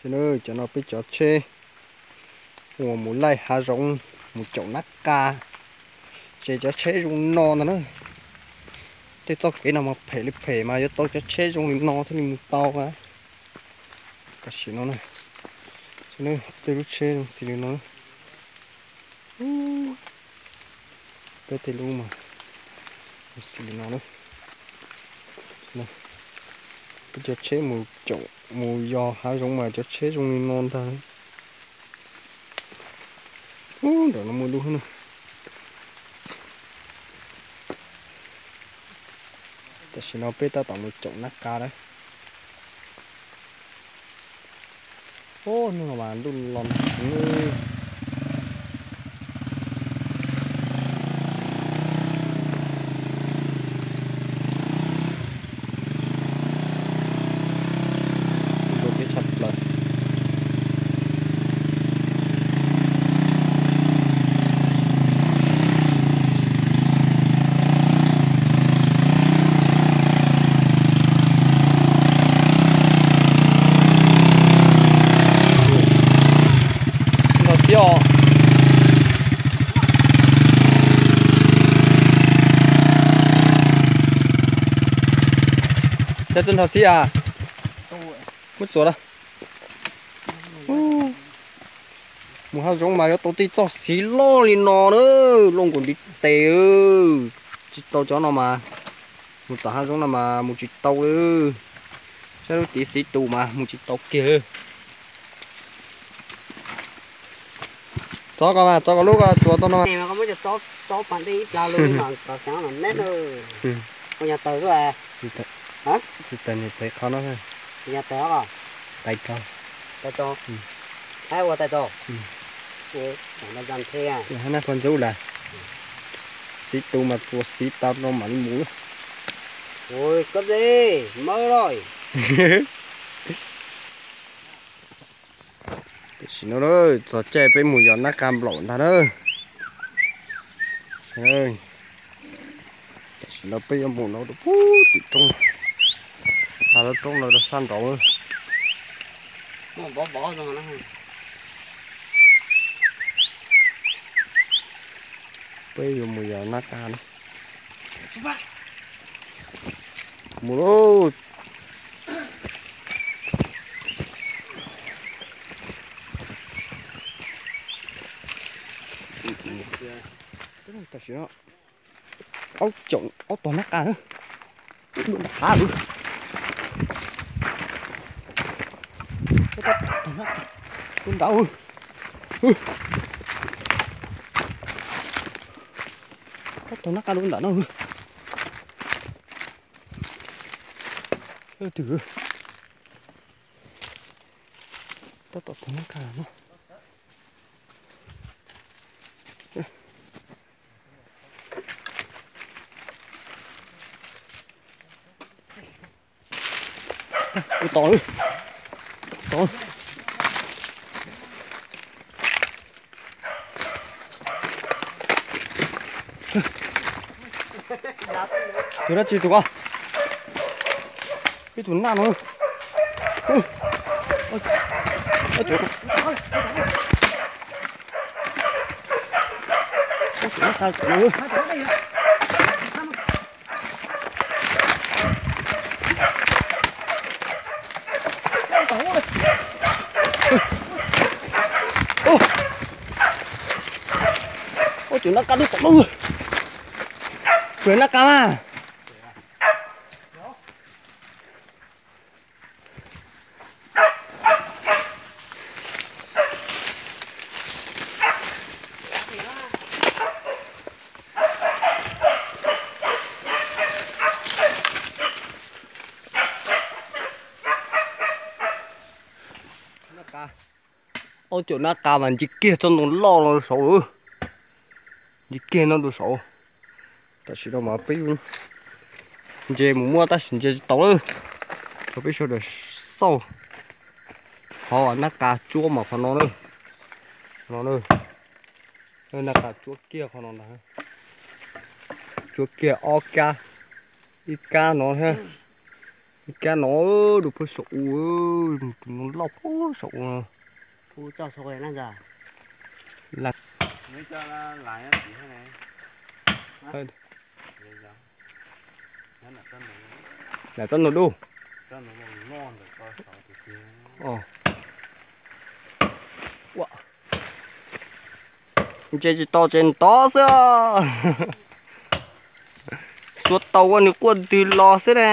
Cov no peb cov tsheb uas mus laij hav zoov, mus caum nab qa, ces cov tsheb zoo no ntag na. Tej txoj kev no mas phem li phem mas yuav tau cov tsheb zoo li no thiaj li mus tau na. Tam sim no na, tej lub tsheb zoo xws li no. Peb tej lub mas zoo xws li no na. Peb cov tsheb mus caum mus yos hav zoov mas cov tsheb zoo li no ntag. Ub, nram no muaj lub na. Tam sim no peb tab tom mus caum nab qa lawm. Ub, hnub no mas ntuj los nag heev. Ntuj teb tshaj plaws. Nrog thiab os. Cov txawj nrog xib a. Muab txuas lawm. Mus hav zoov mas yuav tau tej txoj xiv loj li no na, loj nkaus ntiv tes. Tsis tau cov no mas mus tom hav zoov no mas mus tsis tau li. Saib lub tiv xiv tus mas mus tsis tau kiag li. Txov koj mas, txov koj lub koj txuas tau no. Txov pas ntej ib plag lub mas txov xyov no neb. Ua nyuag taws xwb. Tsis taws niag pem qhov no. Ua nyuag taws os. Tais rau. Tais rau. Hab ua tais rau. Hab nab phaj ntxub lawm. Xiv tus mas txuas xiv tau no mam li mus. Ua koj dej mawb lawm. Tam sim no txog caij peb mus yos nab qa nplaum ntag na. Tam sim no peb yuav mus no rau puag tim roob, tag lub roob no rau sab nraud. Peb yuav mus yos nab qa na. Mus lauj. Tam sim no aub caum aub tog nab qa na. Dua nram hav lawm. Tab tom nab qa dua nram no. Twg? Tab tom tog nab qa no. Ua tod, ua tod. Tus dab tsi tus ko? Ib tug nab no. Ua, tus nab qa dub tom no. Pem nab qa mas. Ob caum nab qa mas nce kiag txoj ntoo loj no rau saud. Nce kiag no rau saud. Tam sim no mas peb nce mus muaj tab sis nce tsis tau lawm. Rau peb sawv daws xauj. Qhov nab qa tsuab mas qhov no na. No na. Nab qa tsuab kiag qhov no ntag. Tsuab kiag ob kab, ib kab no thiab. Kab no, dua pug saum u, tus no loj pug saum u. Lam txhob nug dub. Ntse tsis tau tseem ntov xwb. Xuas tau ua nws quaj ntws los xwb ne.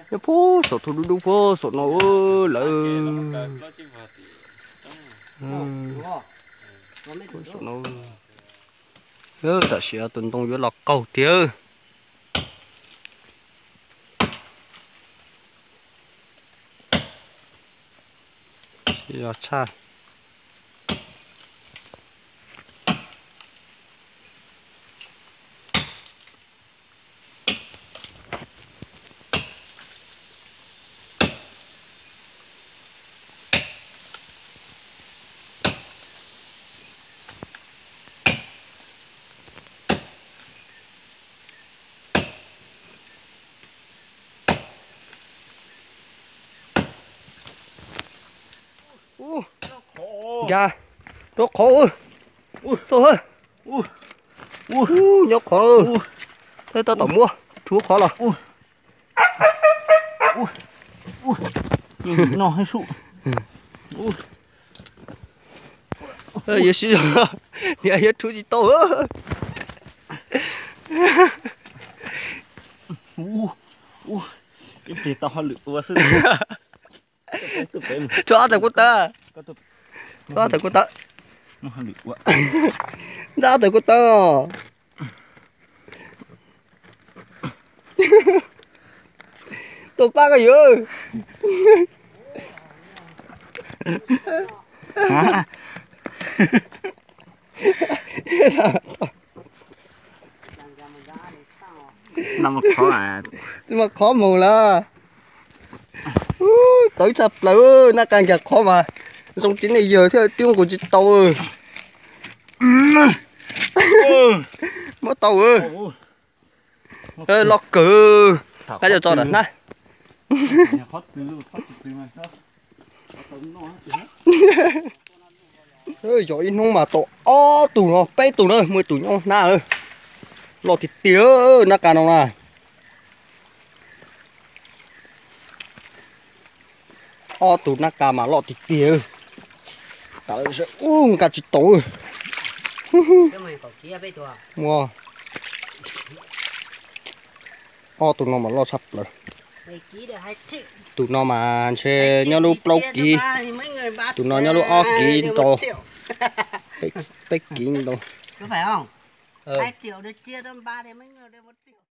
Nyob pug saum thu dub dub pug saum no lawm. Saum no. Tam sim tus ntoo yuav los qaug tiag. Los tshaj. Nkag rau qhov. Xauj hawb. Nyob qhov. Thaij tab tom muab rhuav qhov los. Yuav sib zog, niam yuav rhuav tsis tau. Ib pliag tau hauj lwm ua xwb. Tso ob tawm kuj tawb. Tso ob tawm kuj tawb. Ntawm ob tawm kuj tawb. Tus pab koj yus. Twb mas qhov mus lawm. Tawv tshaj plaws, nab qa nkag qhov mas zoo tsis nej yawg thiab twb nqus tsis tau. Muab tau. Loj kawg. Qab cov tso ntawm hnab. Yog ib hnub mas tau ob tug no peb tug na, muaj ib tug nyob hnab. Loj tiag tiag nab qa no na. Ob tug nab qa mas loj tiag tiag. Ub, nkag tsis tau. Muaj ob tug no mas loj tshaj plaws. Tus no mas ntshe nyob lub plaub kiv, tus no nyob lub ob kiv ntau, peb kiv ntau.